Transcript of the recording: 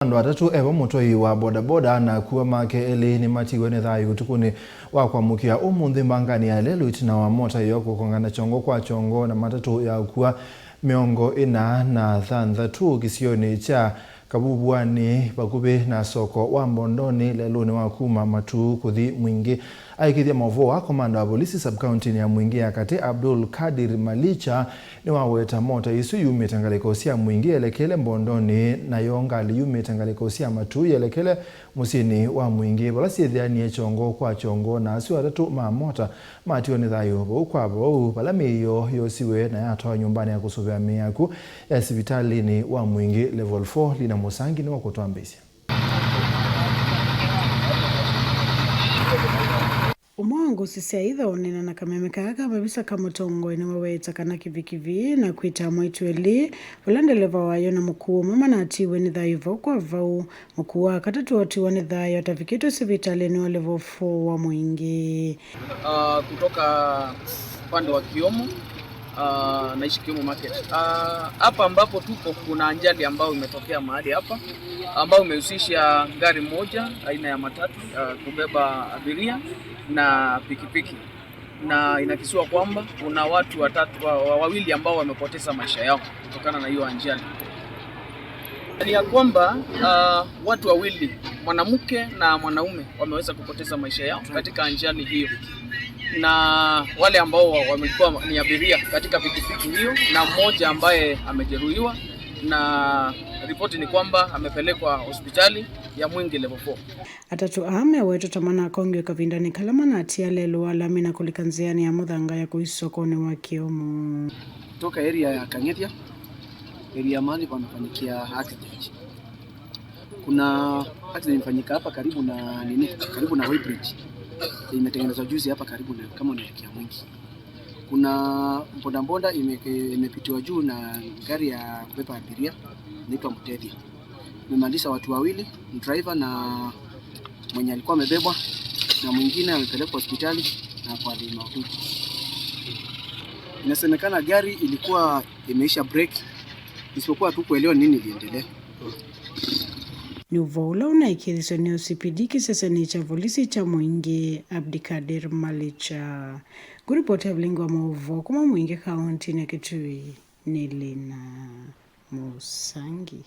Andu atatu evo mutwai wa bodaboda na akua make eli ni matiwe ni thayu utukuni wa kwamukia umunthi mbangani ya lelu itina wa mota iyo kukongana chongo kwa chongo na matatu ya akua 46 kisioni cha Kabubuani vakuvi na soko wa Mbondoni leluni wa kuma Matuu kuthi Mwingi. Aikithia mauvoo wa komanda wa polisi sub-county ya Mwingi ya kati Abdul Kadir Malicha ni waweta mota isu yumite ngaliko sya Mwingi elekele Mbondoni nayo ngali yumite ngaliko sya Matuu yelekele musyini wa Mwingi vala syithianie chongo kwa chongo na asu atatu ma mota matiwe ni thayu vau kwa vau vala miio yosiwe na yatwawa nyumbani ya kusuvia miaku ya sivitalini wa Mwingi level 4 lina Musangi ni wakutwambisya. Umwangu sisi onena na kameme kaka mavisa kamutongo ene wawetsa kana kivikivi na kwita mwaitu eli ula ndeleva wayo na mukuu mama na atiwe ni thayu vau kwa vau mukuu wa katatu atiwa ni thayu atavikitwe sivitalini wa level 4 wa Mwingi. Kutoka upande wa Kiomo, naishi Kiomo Market. Hapa ambapo tupo kuna ajali ambayo imetokea mahali hapa ambayo imehusisha gari moja aina ya matatu kubeba abiria na pikipiki, na inakisiwa kwamba kuna watu watatu wawili ambao wamepoteza maisha yao kutokana na hiyo ajali. Ni ya kwamba watu wawili, mwanamke na mwanaume, wameweza kupoteza maisha yao katika ajali hiyo, na wale ambao wamekuwa ni abiria katika pikipiki hiyo, na mmoja ambaye amejeruhiwa, na ripoti ni kwamba amepelekwa hospitali ya Mwingi level 4. Atatu ame wetota mana akongwe kavindani kalama na atia lelu alami na kulika nziani ya muthanga ya kuisokoni wa Kiomo. Kutoka area ya Kang'ethia, area mahali pamefanyikia accident. Kuna accident imefanyika hapa karibu na nini, karibu na weighbridge imetengenezwa juzi hapa karibu na kama unaelekea Mwingi. Kuna mbondambonda imepitiwa juu na gari ya kubeba abiria inaitwa Mtethia, imemaliza watu wawili, driver na mwenye alikuwa amebebwa, na mwingine amepelekwa hospitali na kwa hali mahututi. Inasemekana gari ilikuwa imeisha breki, isipokuwa tu kuelewa nini iliendelea. Ni uvo ula unaikithiswe ni OCPD kiseseni cha volisi cha Mwingi Abdikadir Malicha. Nguripoti ya vilingi wa mauvo kuma Mwingi kaunti ya Kitui ni Lina Musangi.